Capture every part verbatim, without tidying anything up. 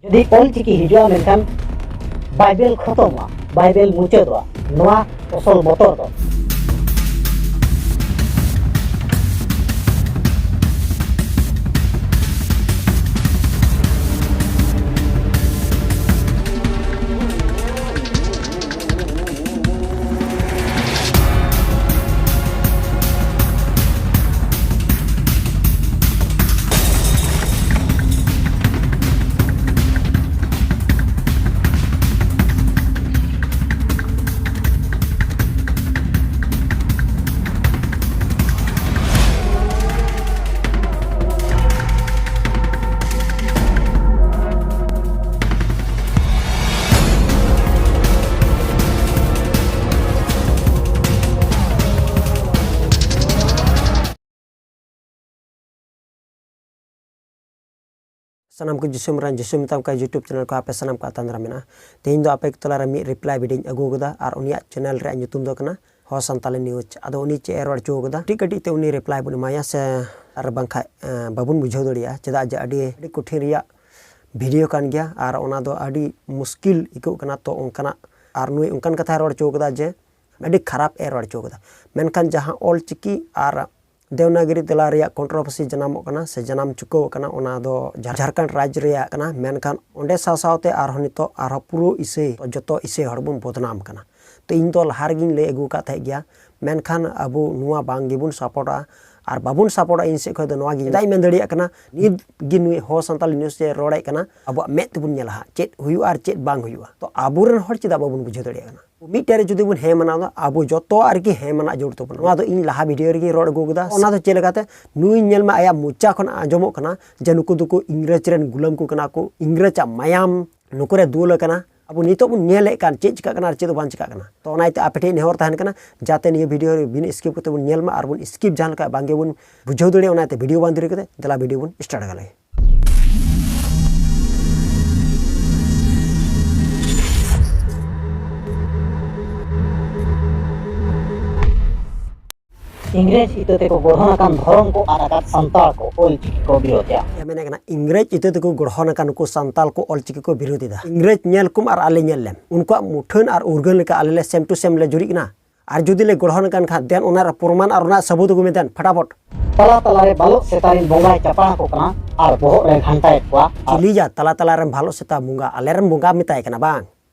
ᱡᱩᱫᱤ ᱚᱞ ᱪᱤᱠᱤ ᱦᱤᱡᱩᱜᱼᱟ, ᱢᱮᱱᱠᱷᱟᱱ ᱵᱟᱭᱵᱮᱞ ᱠᱷᱚᱛᱚᱢᱚᱜᱼᱟ, ᱵᱟᱭᱵᱮᱞ ᱢᱩᱪᱟᱹᱫᱚᱜᱼᱟ᱾ ᱱᱚᱣᱟ ᱟᱥᱚᱞ ᱵᱚᱛᱚᱨ ᱫᱚ᱾ ᱥᱟᱱᱟᱢ ᱠᱚ ᱡᱤᱥᱩ ᱢᱟᱨᱟᱝ ᱡᱤᱥᱩ ᱢᱮᱛᱟᱢ ᱠᱟᱱ YouTube channel ᱠᱚ ᱟᱯᱮ ᱥᱟᱱᱟᱢ ᱠᱚ ᱟᱛᱟᱝ ᱫᱟᱨᱟᱢ ᱢᱮᱱᱟᱜᱼᱟ᱾ ᱛᱮᱦᱮᱧ ᱫᱚ ᱟᱯᱮ ᱠᱚ ᱛᱟᱞᱟᱨᱮ ᱢᱤᱫ reply video ᱤᱧ ᱟᱹᱜᱩ ᱟᱠᱟᱫᱟ ᱟᱨ ᱩᱱᱤᱭᱟᱜ channel ᱨᱮᱭᱟᱜ ᱧᱩᱛᱩᱢ ᱫᱚ ᱠᱟᱱᱟ ᱦᱚ ᱥᱟᱱᱛᱟᱞᱤ news᱾ ᱟᱫᱚ ᱩᱱᱤ ᱪᱮᱫ ᱮ ᱨᱚᱲ ᱦᱚᱪᱚ ᱟᱠᱟᱫᱟ, ᱠᱟᱹᱴᱤᱡ ᱠᱟᱹᱴᱤᱡ ᱛᱮ ᱩᱱᱤ reply ᱵᱚᱱ ᱮᱢᱟᱭᱟ ᱥᱮ ᱟᱨ ᱵᱟᱝᱠᱷᱟᱡ, ᱮᱸ, ᱵᱟᱵᱚᱱ ᱵᱩᱡᱷᱟᱹᱣ ᱫᱟᱲᱮᱭᱟᱜᱼᱟ, ᱪᱮᱫᱟᱜ ᱡᱮ ᱟᱹᱰᱤ, ᱟᱹᱰᱤ ᱠᱚᱴᱷᱤᱱ ᱨᱮᱭᱟᱜ video ᱠᱟᱱ ᱜᱮᱭᱟ ᱟᱨ ᱚᱱᱟ ᱫᱚ ᱟᱹᱰᱤ ᱢᱩᱥᱠᱤᱞ ᱟᱹᱭᱠᱟᱹᱜ ᱠᱟᱱᱟ᱾ ᱛᱚ ᱚᱱᱠᱟᱱᱟᱜ ᱟᱨ ᱱᱩᱭ ᱚᱱᱠᱟᱱ ᱠᱟᱛᱷᱟᱭ ᱨᱚᱲ ᱦᱚᱪᱚ ᱟᱠᱟᱫᱟ ᱡᱮ ᱟᱹᱰᱤ ᱠᱷᱟᱨᱟᱯ ᱮ ᱨᱚᱲ ᱦᱚᱪᱚ ᱟᱠᱟᱫᱟ᱾ ᱢᱮᱱᱠᱷᱟᱱ ᱡᱟᱦᱟᱸ ᱚᱞ ᱪᱤᱠᱤ ᱟᱨ ᱫᱮᱣᱱᱟᱜᱤᱨᱤ ᱛᱟᱞᱟ ᱨᱮᱭᱟᱜ controversy ᱡᱟᱱᱟᱢᱚᱜ ᱠᱟᱱᱟ ᱥᱮ ᱡᱟᱱᱟᱢ ᱪᱩᱠᱟᱹᱣ ᱟᱠᱟᱱᱟ, ᱚᱱᱟ ᱫᱚ ᱡᱷᱟᱨᱠᱷᱚᱸᱰ ᱨᱟᱡᱽ ᱨᱮᱭᱟᱜ ᱠᱟᱱᱟ᱾ ᱢᱮᱱᱠᱷᱟᱱ ᱚᱸᱰᱮ ᱥᱟᱶ ᱥᱟᱶᱛᱮ ᱟᱨᱦᱚᱸ ᱱᱤᱛᱚᱜ ᱟᱨᱦᱚᱸ ᱯᱩᱨᱟᱹ ᱤᱥᱟᱹᱭ, ᱡᱚᱛᱚ ᱤᱥᱟᱹᱭ ᱦᱚᱲ ᱵᱚᱱ ᱵᱚᱫᱱᱟᱢ ᱠᱟᱱᱟ᱾ ᱛᱚ ᱤᱧ ᱫᱚ ᱞᱟᱦᱟ ᱨᱮᱜᱮᱧ ᱞᱟᱹᱭ ᱟᱹᱜᱩ ᱟᱠᱟᱫ ᱛᱟᱦᱮᱸᱫ ᱜᱮᱭᱟ, ᱢᱮᱱᱠᱷᱟᱱ ᱟᱵᱚ ᱱᱚᱣᱟ ᱵᱟᱝ ᱜᱮᱵᱚᱱ ᱥᱟᱯᱚᱴᱟ᱾ ᱟᱨ ᱵᱟᱵᱚᱱ ᱥᱟᱯᱚᱴᱟ, ᱤᱧ ᱥᱮᱫ ᱠᱷᱚᱱ ᱫᱚ ᱱᱚᱣᱟ ᱜᱮ ᱪᱮᱫᱟᱜ ᱤᱧ ᱢᱮᱱ ᱫᱟᱲᱮᱭᱟᱜ ᱠᱟᱱᱟ, ᱱᱤᱛ ᱜᱮ ᱱᱩᱭ ᱦᱚ ᱥᱟᱱᱛᱟᱞᱤ news ᱮ ᱨᱚᱲᱮᱫ ᱠᱟᱱᱟ, ᱟᱵᱚᱣᱟᱜ ᱢᱮᱫ ᱛᱮᱵᱚᱱ ᱧᱮᱞᱟ ᱦᱟᱸᱜ ᱪᱮᱫ ᱦᱩᱭᱩᱜᱼᱟ ᱟᱨ ᱪᱮᱫ ᱵᱟᱝ ᱦᱩᱭᱩᱜᱼᱟ᱾ ᱛᱚ ᱟᱵᱚᱨᱮᱱ ᱦᱚᱲ ᱪᱮᱫᱟᱜ ᱵᱟᱵᱚᱱ ᱵᱩᱡᱷᱟᱹᱣ ᱫᱟᱲᱮᱭᱟᱜ ᱠᱟᱱᱟ? ᱢᱤᱫᱴᱮᱱ ᱨᱮ ᱡᱩᱫᱤ ᱵᱚᱱ ᱦᱮᱸ ᱢᱟᱱᱟᱣ ᱫᱟ, ᱟᱵᱚ ᱡᱚᱛᱚᱣᱟᱜ ᱨᱮᱜᱮ ᱦᱮᱸ ᱢᱟᱱᱟᱜ ᱡᱟᱹᱨᱩᱲ ᱛᱟᱵᱚᱱᱟ᱾ ᱱᱚᱣᱟ ᱫᱚ ᱤᱧ ᱞᱟᱦᱟ video ᱨᱮᱜᱮᱧ ᱨᱚᱲ ᱟᱹᱜᱩ ᱠᱟᱫᱟ᱾ ᱚᱱᱟ ᱫᱚ ᱪᱮᱫ ᱞᱮᱠᱟᱛᱮ? ᱱᱩᱭ ᱧᱮᱞ ᱢᱮ, ᱟᱭᱟᱜ ᱢᱚᱪᱟ ᱠᱷᱚᱱ ᱟᱸᱡᱚᱢᱚᱜ ᱠᱟᱱᱟ ᱡᱮ ᱱᱩᱠᱩ ᱫᱚᱠᱚ ᱤᱝᱨᱮᱡᱽ ᱨᱮᱱ ᱜᱩᱞᱟᱢ ᱠᱚ ᱠᱟᱱᱟ ᱠᱚ, ᱤᱝᱨᱮᱡᱽ ᱟᱜ ᱢᱟᱭᱟᱢ ᱱᱩᱠᱩ ᱨᱮ ᱫᱩᱞ ᱟᱠᱟᱱᱟ᱾ ᱟᱵᱚ ᱱᱤᱛᱚᱜ ᱵᱚᱱ ᱧᱮᱞᱮᱫ ᱠᱟᱱ ᱪᱮᱫ ᱪᱤᱠᱟᱹᱜ ᱠᱟᱱᱟ ᱟᱨ ᱪᱮᱫ ᱦᱚᱸ ᱵᱟᱝ ᱪᱤᱠᱟᱹᱜ ᱠᱟᱱᱟ᱾ ᱛᱚ ᱚᱱᱟ ᱤᱭᱟᱹᱛᱮ ᱟᱯᱮ ᱴᱷᱮᱱ ᱱᱮᱦᱚᱨ ᱛᱟᱦᱮᱱ ᱠᱟᱱᱟ, ᱡᱟᱛᱮ ᱱᱤᱭᱟᱹ video ᱨᱮ ᱵᱤᱱ skip ᱠᱟᱛᱮ ᱵᱚᱱ ᱧᱮᱞ ᱢᱟ ᱟᱨ ᱵᱚᱱ skip ᱡᱟᱦᱟᱸ ᱞᱮᱠᱟ ᱵᱟᱝ ᱜᱮᱵᱚᱱ ᱵᱩᱡᱷᱟᱹᱣ ᱫᱟᱲᱮᱭᱟᱜᱼᱟ᱾ ᱚᱱᱟ ᱤᱭᱟᱹᱛᱮ video ᱵᱟᱝ ᱫᱮᱨᱤ ᱠᱟᱛᱮ ᱫᱮᱞᱟ video ᱵᱚᱱ start ᱠᱟᱜ ᱞᱮᱜᱮ᱾ ᱤᱝᱨᱮᱡᱽ ᱤᱛᱟᱹ ᱛᱮᱠᱚ ᱜᱚᱲᱦᱚᱱ ᱟᱠᱟᱱ ᱫᱷᱚᱨᱚᱢ ᱠᱚ ᱟᱫ ᱟᱠᱟᱫ ᱥᱟᱱᱛᱟᱲ ᱠᱚ ᱚᱞ ᱪᱤᱠᱤ ᱠᱚ ᱵᱤᱨᱳᱫᱷ ᱮᱫᱟ᱾ ᱢᱮᱱᱮᱫ ᱠᱟᱱᱟ, ᱤᱝᱨᱮᱡᱽ ᱤᱛᱟᱹ ᱛᱮᱠᱚ ᱜᱚᱲᱦᱚᱱ ᱟᱠᱟᱱ ᱱᱩᱠᱩ ᱥᱟᱱᱛᱟᱲ ᱠᱚ ᱚᱞ ᱪᱤᱠᱤ ᱠᱚ ᱵᱤᱨᱳᱫᱷ ᱮᱫᱟ᱾ ᱤᱝᱨᱮᱡᱽ ᱧᱮᱞ ᱠᱚᱢ ᱟᱨ ᱟᱞᱮ ᱧᱮᱞ ᱞᱮᱢ, ᱩᱱᱠᱩᱣᱟᱜ ᱢᱩᱴᱷᱟᱹᱱ ᱟᱨ ᱩᱨᱜᱟᱹᱱ ᱞᱮᱠᱟ ᱟᱞᱮ ᱞᱮ ᱥᱮᱢ ᱴᱩ ᱥᱮᱢ ᱞᱮ ᱡᱩᱨᱤᱜ ᱠᱟᱱᱟ᱾ ᱟᱨ ᱡᱩᱫᱤ ᱞᱮ ᱜᱚᱲᱦᱚᱱ ᱠᱟᱱ ᱠᱷᱟᱱ, ᱫᱮᱱ ᱚᱱᱟ ᱨᱮ ᱯᱨᱚᱢᱟᱱ ᱟᱨ ᱚᱱᱟ ᱥᱟᱹᱵᱩᱛ ᱟᱹᱜᱩ ᱢᱮ ᱫᱮᱱ ᱯᱷᱟᱴᱟᱯᱷᱚᱴ᱾ ᱛᱟᱞᱟ ᱛᱟᱞᱟᱨᱮ ᱵᱟᱞᱚᱜ ᱥᱮᱛᱟ ᱨᱮᱱ ᱵᱚᱸᱜᱟᱭ ᱪᱟᱯᱟᱲ ᱟᱠᱚ ᱠᱟᱱᱟ ᱟᱨ ᱵᱚᱦᱚᱜ ᱨᱮ ᱜᱷᱟᱱᱴᱟᱭᱮᱫ ᱠᱚᱣᱟ᱾ ᱟᱨ ᱪᱤᱞᱤᱭᱟ ᱛᱟᱞᱟ ᱛᱟᱞᱟᱨᱮᱢ ᱵᱟᱞᱚᱜ ᱥᱮᱛᱟ ᱵᱚᱸᱜᱟ? ᱟᱞᱮᱨᱮᱱ ᱵᱚᱸᱜᱟ ᱢᱮᱛᱟᱭ ᱠᱟᱱᱟ ᱵᱟᱝ?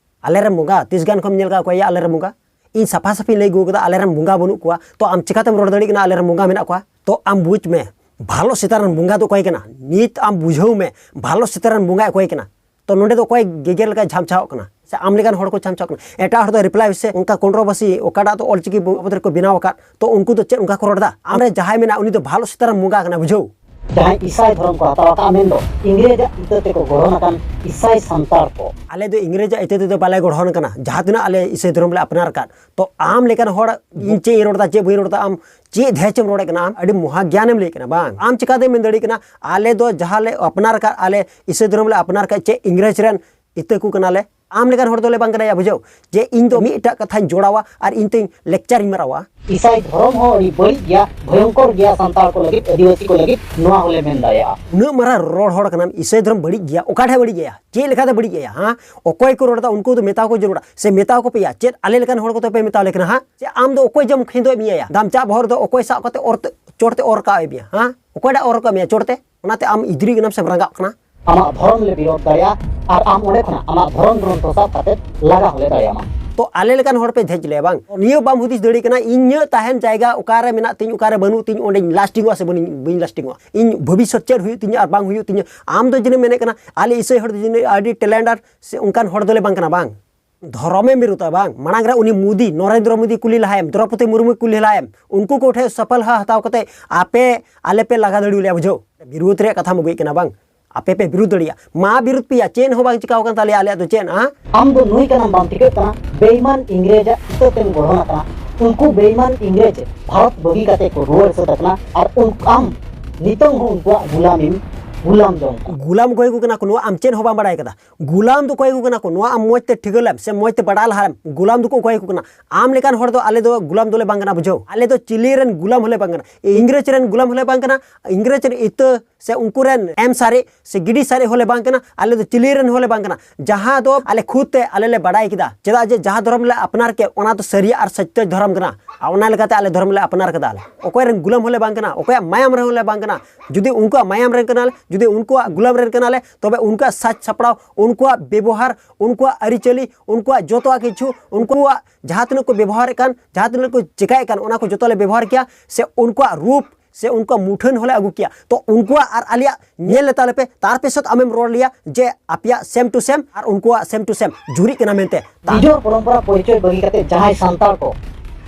ᱟᱞᱮᱨᱮᱱ ᱵᱚᱸᱜᱟ ᱛᱤᱥ ᱜᱟᱱ ᱠᱷᱚᱱ ᱧᱮᱞ ᱠᱟᱜ ᱠᱚᱣᱟ ᱭᱟ ᱟᱞᱮᱨᱮᱱ ᱵᱚᱸᱜᱟ? ᱤᱧ ᱥᱟᱯᱷᱟ ᱥᱟᱹᱯᱷᱤᱧ ᱞᱟᱹᱭ ᱟᱹᱜᱩ ᱠᱟᱫᱟ, ᱟᱞᱮᱨᱮᱱ ᱵᱚᱸᱜᱟ ᱵᱟᱹᱱᱩᱜ ᱠᱚᱣᱟ, ᱛᱚ ᱟᱢ ᱪᱤᱠᱟᱛᱮᱢ ᱨᱚᱲ ᱫᱟᱲᱮᱭᱟᱜ ᱠᱟᱱᱟ ᱟᱞᱮᱨᱮᱱ ᱵᱚᱸᱜᱟ ᱢᱮᱱᱟᱜ ᱠᱚᱣᱟ? ᱛᱚ ᱟᱢ ᱵᱩᱡᱽ ᱢᱮ, ᱵᱷᱟᱞᱚ ᱥᱮᱛᱟ ᱨᱮᱱ ᱵᱚᱸᱜᱟ ᱫᱚ ᱚᱠᱚᱭ ᱠᱟᱱᱟ? ᱱᱤᱛ ᱟᱢ ᱵᱩᱡᱷᱟᱹᱣ ᱢᱮ, ᱵᱷᱟᱞᱚ ᱥᱮᱛᱟ ᱨᱮᱱ ᱵᱚᱸᱜᱟ ᱚᱠᱚᱭ ᱠᱟᱱᱟ? ᱛᱚ ᱱᱚᱸᱰᱮ ᱫᱚ ᱚᱠᱚᱭ ᱜᱮᱜᱮᱨ ᱞᱮᱠᱟᱭ ᱡᱷᱟᱢᱪᱷᱟᱣᱚᱜ ᱠᱟᱱᱟ? ᱥᱮ ᱟᱢ ᱞᱮᱠᱟᱱ ᱦᱚᱲ ᱠᱚ ᱡᱷᱟᱢᱪᱷᱟᱣᱚᱜ ᱠᱟᱱᱟ? ᱮᱴᱟᱜ ᱦᱚᱲ ᱫᱚ ᱨᱤᱯᱞᱟᱭ ᱥᱮ ᱚᱱᱠᱟ ᱠᱚᱱᱴᱨᱳᱵᱷᱟᱨᱥᱤ ᱚᱠᱟᱴᱟᱜ ᱫᱚ ᱚᱞ ᱪᱤᱠᱤ ᱵᱟᱵᱚᱫ ᱨᱮᱠᱚ ᱵᱮᱱᱟᱣ ᱟᱠᱟᱫ, ᱛᱚ ᱩᱱᱠᱩ ᱫᱚ ᱪᱮᱫ ᱚᱱᱠᱟ ᱠᱚ ᱨᱚᱲ ᱮᱫᱟ? ᱟᱢ ᱨᱮ ᱡᱟᱦᱟᱸᱭ ᱢᱮᱱᱟᱜ ᱩᱱᱤ ᱫᱚ ᱵᱷᱟᱞᱚ ᱥᱮᱛᱟ ᱨᱮᱱ ᱵᱚᱸᱜᱟ ᱠᱟᱱᱟ, ᱵᱩᱡᱷᱟᱹᱣ᱾ ᱡᱟᱦᱟᱸᱭ ᱤᱥᱟᱭ ᱫᱷᱚᱨᱚᱢ ᱠᱚ ᱦᱟᱛᱟᱣ ᱟᱠᱟᱫᱼᱟ, ᱢᱮᱱᱫᱚ ᱤᱝᱨᱮᱡᱟᱜ ᱤᱛᱟᱹ ᱛᱮᱠᱚ ᱜᱚᱲᱦᱚᱱ ᱟᱠᱟᱱ ᱤᱥᱟᱭ ᱥᱟᱱᱛᱟᱲ ᱠᱚ᱾ ᱟᱞᱮ ᱫᱚ ᱤᱝᱨᱮᱡᱟᱜ ᱤᱛᱟᱹ ᱛᱮᱫᱚ ᱵᱟᱞᱮ ᱜᱚᱲᱦᱚᱱ ᱠᱟᱱᱟ, ᱡᱟᱦᱟᱸ ᱛᱤᱱᱟᱹᱜ ᱟᱞᱮ ᱤᱥᱟᱹᱭ ᱫᱷᱚᱨᱚᱢ ᱞᱮ ᱟᱯᱱᱟᱨ ᱟᱠᱟᱫ᱾ ᱛᱚ ᱟᱢ ᱞᱮᱠᱟᱱ ᱦᱚᱲ, ᱤᱧ ᱪᱮᱫ ᱤᱧ ᱨᱚᱲ ᱮᱫᱟ, ᱪᱮᱫ ᱵᱟᱹᱧ ᱨᱚᱲ ᱮᱫᱟ, ᱟᱢ ᱪᱮᱫ ᱫᱷᱮᱪ ᱮᱢ ᱨᱚᱲᱮᱫ ᱠᱟᱱᱟ? ᱟᱢ ᱟᱹᱰᱤ ᱢᱚᱦᱟ ᱜᱮᱭᱟᱱᱮᱢ ᱞᱟᱹᱭ ᱠᱟᱱᱟ ᱵᱟᱝ? ᱟᱢ ᱪᱤᱠᱟᱛᱮᱢ ᱢᱮᱱ ᱫᱟᱲᱮᱭᱟᱜ ᱠᱟᱱᱟ ᱟᱞᱮ ᱫᱚ ᱡᱟᱦᱟᱸ ᱞᱮ ᱟᱯᱱᱟᱨ ᱟᱠᱟᱫ, ᱟᱞᱮ ᱤᱥᱟᱹᱭ ᱫᱷᱚᱨᱚᱢ ᱞᱮ ᱟᱯᱱᱟᱨ ᱟᱠᱟᱫ, ᱪᱮᱫ ᱤᱝᱨᱮᱡᱽ ᱨᱮᱱ ᱤᱛᱟᱹ ᱠᱚ ᱠᱟᱱᱟᱞᱮ? ᱟᱢ ᱞᱮᱠᱟᱱ ᱦᱚᱲ ᱫᱚᱞᱮ ᱵᱟᱝ ᱠᱟᱱᱟ ᱭᱟ, ᱵᱩᱡᱷᱟᱹᱣ᱾ ᱡᱮ ᱤᱧ ᱫᱚ ᱢᱤᱫᱴᱟᱜ ᱠᱟᱛᱷᱟᱧ ᱡᱚᱲᱟᱣᱟ ᱟᱨ ᱤᱧ ᱛᱮᱧ ᱞᱮᱠᱪᱟᱨ ᱤᱧ ᱢᱟᱨᱟᱣᱟ᱾ ᱤᱥᱟᱭ ᱫᱷᱚᱨᱚᱢ ᱦᱚᱸ ᱟᱹᱰᱤ ᱵᱟᱹᱲᱤᱡ ᱜᱮᱭᱟ, ᱵᱷᱚᱭᱚᱝᱠᱚᱨ ᱜᱮᱭᱟ ᱥᱟᱱᱛᱟᱲ ᱠᱚ ᱞᱟᱹᱜᱤᱫ, ᱟᱹᱫᱤᱵᱟᱹᱥᱤ ᱠᱚ ᱞᱟᱹᱜᱤᱫ, ᱱᱚᱣᱟ ᱦᱚᱸᱞᱮ ᱢᱮᱱ ᱫᱟᱲᱮᱭᱟᱜᱼᱟ᱾ ᱩᱱᱟᱹᱜ ᱢᱟᱨᱟᱝ ᱨᱚᱲ ᱦᱚᱲ ᱠᱟᱱᱟᱢ, ᱤᱥᱟᱹᱭ ᱫᱷᱚᱨᱚᱢ ᱵᱟᱹᱲᱤᱡ ᱜᱮᱭᱟ, ᱚᱠᱟ ᱴᱷᱮᱡ ᱵᱟᱹᱲᱤᱡ ᱜᱮᱭᱟ? ᱪᱮᱫ ᱞᱮᱠᱟᱛᱮ ᱵᱟᱹᱲᱤᱡ ᱜᱮᱭᱟ? ᱦᱮᱸ, ᱚᱠᱚᱭ ᱠᱚ ᱨᱚᱲ ᱮᱫᱟ ᱩᱱᱠᱩ ᱫᱚ ᱢᱮᱛᱟ ᱠᱚ ᱡᱟᱹᱨᱩᱲᱟ, ᱥᱮ ᱢᱮᱛᱟ ᱠᱚ ᱯᱮᱭᱟ? ᱪᱮᱫ ᱟᱞᱮ ᱞᱮᱠᱟᱱ ᱦᱚᱲ ᱠᱚᱫᱚ ᱯᱮ ᱢᱮᱛᱟ ᱞᱮ ᱠᱟᱱᱟ? ᱦᱮᱸ, ᱪᱮᱫ ᱟᱢ ᱫᱚ ᱚᱠᱚᱭ ᱡᱚᱢ ᱠᱷᱤᱸᱫᱚᱭ ᱢᱮᱭᱟ ᱭᱟ? ᱜᱟᱢᱪᱟ ᱵᱚᱦᱚᱨ ᱫᱚ ᱚᱠᱚᱭ ᱥᱟᱵ ᱠᱟᱛᱮ ᱚᱨ ᱛᱮ, ᱪᱚᱴ ᱛᱮ ᱚᱨ ᱠᱟᱜ ᱢᱮᱭᱟ? ᱦᱮᱸ, ᱚᱠᱚᱭᱴᱟᱜ ᱚᱨ ᱠᱟᱜ ᱢᱮᱭᱟ ᱪᱚᱴ ᱛᱮ? ᱚᱱᱟᱛᱮ ᱟᱢ ᱤᱫᱨᱤ ᱠᱟᱱᱟᱢ ᱥᱮᱢ ᱨᱟᱸᱜᱟᱜ ᱠᱟᱱᱟ? ᱟᱢᱟᱜ ᱫᱷᱚᱨᱚᱢ ᱞᱮ ᱵᱤᱨᱳᱫᱷ ᱫᱟᱲᱮᱭᱟᱜᱼᱟ ᱟᱨ ᱟᱢ ᱚᱸᱰᱮ ᱠᱷᱚᱱᱟᱜ ᱟᱢᱟᱜ ᱫᱷᱚᱨᱚᱢ ᱜᱨᱚᱱᱛᱷᱚ ᱥᱟᱵ ᱠᱟᱛᱮ ᱞᱟᱜᱟ ᱦᱚᱸᱞᱮ ᱫᱟᱲᱮᱭᱟᱢᱟ᱾ ᱛᱚ ᱟᱞᱮ ᱞᱮᱠᱟᱱ ᱦᱚᱲ ᱯᱮ ᱫᱷᱮᱡ ᱞᱮᱭᱟ ᱵᱟᱝ? ᱱᱤᱭᱟᱹ ᱵᱟᱢ ᱦᱩᱫᱤᱥ ᱫᱟᱲᱮᱭᱟᱜ ᱠᱟᱱᱟ, ᱤᱧᱟᱹᱜ ᱛᱟᱦᱮᱱ ᱡᱟᱭᱜᱟ ᱚᱠᱟᱨᱮ ᱢᱮᱱᱟᱜ ᱛᱤᱧ, ᱚᱠᱟᱨᱮ ᱵᱟᱹᱱᱩᱜ ᱛᱤᱧ, ᱚᱸᱰᱮᱧ ᱞᱟᱥᱴᱤᱝᱚᱜᱼᱟ ᱥᱮ ᱵᱟᱹᱧ, ᱵᱟᱹᱧ ᱞᱟᱥᱴᱤᱝᱚᱜᱼᱟ? ᱤᱧ ᱵᱷᱚᱵᱤᱥᱥᱚᱛ ᱪᱮᱫ ᱦᱩᱭᱩᱜ ᱛᱤᱧᱟᱹ ᱟᱨ ᱵᱟᱝ ᱦᱩᱭᱩᱜ ᱛᱤᱧᱟᱹ? ᱟᱢ ᱫᱚ ᱡᱟᱹᱱᱤᱡ ᱢᱮᱱᱮᱫ ᱠᱟᱱᱟ ᱟᱞᱮ ᱤᱥᱟᱹᱭ ᱦᱚᱲ ᱫᱚ ᱡᱟᱹᱱᱤᱡ ᱟᱹᱰᱤ ᱴᱮᱞᱮᱱᱴ ᱟᱨ ᱥᱮ ᱚᱱᱠᱟᱱ ᱦᱚᱲ ᱫᱚᱞᱮ ᱵᱟᱝ ᱠᱟᱱᱟ ᱵᱟᱝ? ᱫᱷᱚᱨᱚᱢᱮᱢ ᱵᱤᱨᱳᱫᱟ ᱵᱟᱝ? ᱢᱟᱲᱟᱝ ᱨᱮ ᱩᱱᱤ ᱢᱳᱫᱤ, ᱱᱚᱨᱮᱱᱫᱨᱚ ᱢᱳᱫᱤ ᱠᱩᱞᱤ ᱞᱟᱦᱟᱭᱮᱢ, ᱫᱨᱚᱯᱚᱫᱤ ᱢᱩᱨᱢᱩ ᱠᱩᱞᱤ ᱞᱟᱦᱟᱭᱮᱢ, ᱩᱱᱠᱩ ᱠᱚ ᱴᱷᱮᱱ ᱥᱟᱯᱷᱟᱞᱦᱟ ᱦᱟᱛᱟᱣ ᱠᱟᱛᱮ ᱟᱯᱮ ᱟᱞᱮ ᱯᱮ ᱞᱟᱜᱟ ᱫᱟᱲᱮ ᱞᱮᱭᱟ, ᱵᱩᱡᱷᱟᱹᱣ? ᱵᱤᱨᱳᱫ ᱨᱮᱭᱟᱜ ᱠᱟᱛᱷᱟᱢ ᱟᱹᱜᱩᱭᱮᱫ ᱠᱟᱱᱟ ᱵᱟᱝ? ᱟᱯᱮ ᱯᱮ ᱵᱤᱨᱳᱫ ᱫᱟᱲᱮᱭᱟᱜᱼᱟ, ᱢᱟ ᱵᱤᱨᱳᱫ ᱯᱮᱭᱟ, ᱪᱮᱫ ᱦᱚᱸ ᱵᱟᱝ ᱪᱤᱠᱟᱣ ᱟᱠᱟᱱ ᱛᱟᱞᱮᱭᱟ ᱟᱞᱮᱭᱟᱜ ᱫᱚ ᱪᱮᱫ, ᱦᱮᱸ? ᱟᱢ ᱫᱚ ᱱᱩᱭ ᱠᱟᱱᱟᱢ ᱵᱟᱢ ᱴᱷᱤᱠᱟᱹᱜ ᱠᱟᱱᱟ, ᱵᱮᱭᱢᱟᱱ ᱤᱝᱨᱮᱡᱟᱜ ᱤᱛᱟᱹ ᱛᱮᱢ ᱜᱚᱲᱦᱚᱱ ᱟᱠᱟᱱᱟ᱾ ᱩᱱᱠᱩ ᱵᱮᱭᱢᱟᱱ ᱤᱝᱨᱮᱡᱽ ᱵᱷᱟᱨᱚᱛ ᱵᱟᱹᱜᱤ ᱠᱟᱛᱮ ᱠᱚ ᱨᱩᱣᱟᱹᱲ ᱥᱟᱹᱛ ᱟᱠᱟᱱᱟ ᱟᱨ ᱩᱱ-, ᱟᱢ ᱱᱤᱛᱚᱝ ᱦᱚᱸ ᱩᱱᱠᱩᱣᱟᱜ ᱜᱩᱞᱟᱢᱤᱢ ᱜᱩᱞᱟᱢ ᱡᱚᱝ ᱠᱟᱱᱟ᱾ ᱜᱩᱞᱟᱢ ᱚᱠᱚᱭ ᱠᱚ ᱠᱟᱱᱟ ᱠᱚ, ᱱᱚᱣᱟ ᱟᱢ ᱪᱮᱫ ᱦᱚᱸ ᱵᱟᱢ ᱵᱟᱲᱟᱭ ᱠᱟᱫᱟ᱾ ᱜᱩᱞᱟᱢ ᱫᱚ ᱚᱠᱚᱭ ᱠᱚ ᱠᱟᱱᱟ ᱠᱚ, ᱱᱚᱣᱟ ᱟᱢ ᱢᱚᱡᱽ ᱛᱮ ᱴᱷᱤᱠᱟᱹ ᱞᱮᱢ ᱥᱮ ᱢᱚᱡᱽ ᱛᱮ ᱵᱟᱰᱟᱭ ᱞᱟᱦᱟ ᱞᱮᱢ᱾ ᱜᱩᱞᱟᱢ ᱫᱚᱠᱚ ᱚᱠᱚᱭ ᱠᱚ ᱠᱟᱱᱟ? ᱟᱢ ᱞᱮᱠᱟᱱ ᱦᱚᱲ ᱫᱚ ᱟᱞᱮ ᱫᱚ ᱜᱩᱞᱟᱢ ᱫᱚᱞᱮ ᱵᱟᱝ ᱠᱟᱱᱟ, ᱵᱩᱡᱷᱟᱹᱣ᱾ ᱟᱞᱮ ᱫᱚ ᱪᱤᱞᱤ ᱨᱮᱱ ᱜᱩᱞᱟᱢ ᱦᱚᱸᱞᱮ ᱵᱟᱝ ᱠᱟᱱᱟ, ᱤᱝᱨᱮᱡᱽ ᱨᱮᱱ ᱜᱩᱞᱟᱢ ᱦᱚᱸᱞᱮ ᱵᱟᱝ ᱠᱟᱱᱟ, ᱤᱝᱨᱮᱡᱽ ᱨᱮᱱ ᱤᱛᱟᱹ ᱥᱮ ᱩᱱᱠᱩ ᱨᱮᱱ ᱮᱢ ᱥᱟᱨᱮᱡ ᱥᱮ ᱜᱤᱰᱤ ᱥᱟᱨᱮᱡ ᱦᱚᱸᱞᱮ ᱵᱟᱝ ᱠᱟᱱᱟ, ᱟᱞᱮ ᱫᱚ ᱪᱤᱞᱤ ᱨᱮᱱ ᱦᱚᱸᱞᱮ ᱵᱟᱝ ᱠᱟᱱᱟ᱾ ᱡᱟᱦᱟᱸ ᱫᱚ ᱟᱞᱮ ᱠᱷᱩᱫ ᱛᱮ ᱟᱞᱮ ᱞᱮ ᱵᱟᱰᱟᱭ ᱠᱮᱫᱟ, ᱪᱮᱫᱟᱜ ᱡᱮ ᱡᱟᱦᱟᱸ ᱫᱷᱚᱨᱚᱢ ᱞᱮ ᱟᱯᱱᱟᱨ ᱠᱮᱫ, ᱚᱱᱟ ᱫᱚ ᱥᱟᱹᱨᱤᱭᱟᱜ ᱟᱨ ᱥᱚᱛᱭᱚ ᱫᱷᱚᱨᱚᱢ ᱠᱟᱱᱟ᱾ ᱟᱨ ᱚᱱᱟ ᱞᱮᱠᱟᱛᱮ ᱟᱞᱮ ᱫᱷᱚᱨᱚᱢ ᱞᱮ ᱟᱯᱱᱟᱨ ᱠᱟᱫᱟ᱾ ᱟᱞᱮ ᱚᱠᱚᱭ ᱨᱮᱱ ᱜᱩᱞᱟᱢ ᱦᱚᱸᱞᱮ ᱵᱟᱝ ᱠᱟᱱᱟ, ᱚᱠᱚᱭᱟᱜ ᱢᱟᱭᱟᱢ ᱨᱮᱦᱚᱸ ᱞᱮ ᱵᱟᱝ ᱠᱟᱱᱟ᱾ ᱡᱩᱫᱤ ᱩᱱᱠᱩᱣᱟᱜ ᱢᱟᱭᱟᱢ ᱨᱮᱱ ᱠᱟᱱᱟᱞᱮ, ᱡᱩᱫᱤ ᱩᱱᱠᱩᱣᱟᱜ ᱜᱩᱞᱟᱢ ᱨᱮᱱ ᱠᱟᱱᱟᱞᱮ, ᱛᱚᱵᱮ ᱩᱱᱠᱩᱣᱟᱜ ᱥᱟᱡᱽ ᱥᱟᱯᱲᱟᱣ, ᱩᱱᱠᱩᱣᱟᱜ ᱵᱮᱵᱚᱦᱟᱨ, ᱩᱱᱠᱩᱣᱟᱜ ᱟᱹᱨᱤᱪᱟᱹᱞᱤ, ᱩᱱᱠᱩᱣᱟᱜ ᱡᱚᱛᱚᱣᱟᱜ ᱠᱤᱪᱷᱩ, ᱩᱱᱠᱩᱣᱟᱜ ᱡᱟᱦᱟᱸ ᱛᱤᱱᱟᱹᱜ ᱠᱚ ᱵᱮᱵᱚᱦᱟᱨᱮᱫ ᱠᱟᱱ, ᱡᱟᱦᱟᱸ ᱛᱤᱱᱟᱹᱜ ᱠᱚ ᱪᱮᱠᱟᱭᱮᱫ ᱠᱟᱱ, ᱚᱱᱟ ᱠᱚ ᱡᱚᱛᱚ ᱞᱮ ᱵᱮᱵᱚᱦᱟᱨ ᱠᱮᱭᱟ᱾ ᱥᱮ ᱩᱱᱠᱩᱣᱟᱜ ᱨᱩᱯ ᱥᱮ ᱩᱱᱠᱩᱣᱟᱜ ᱢᱩᱴᱷᱟᱹᱱ ᱦᱚᱸᱞᱮ ᱟᱹᱜᱩ ᱠᱮᱭᱟ᱾ ᱛᱚ ᱩᱱᱠᱩᱣᱟᱜ ᱟᱨ ᱟᱞᱮᱭᱟᱜ ᱧᱮᱞ ᱞᱮᱛᱟ ᱞᱮᱯᱮ, ᱛᱟᱨ ᱯᱮ ᱥᱚᱛ ᱟᱢᱮᱢ ᱨᱚᱲ ᱞᱮᱭᱟ ᱡᱮ ᱟᱯᱮᱭᱟᱜ ᱥᱮᱢ ᱴᱩ ᱥᱮᱢ ᱟᱨ ᱩᱱᱠᱩᱣᱟᱜ ᱥᱮᱢ ᱴᱩ ᱥᱮᱢ ᱡᱩᱨᱤᱜ ᱠᱟᱱᱟ ᱢᱮᱱᱛᱮ᱾ ᱛᱟ- ᱱᱤᱡᱚᱨ ᱯᱚᱨᱚᱢᱯᱚᱨᱟ ᱯᱚᱨᱤᱪᱚᱭ ᱵᱟᱹᱜᱤ ᱠᱟᱛᱮ ᱡᱟᱦᱟᱸᱭ ᱥᱟᱱᱛᱟᱲ ᱠᱚ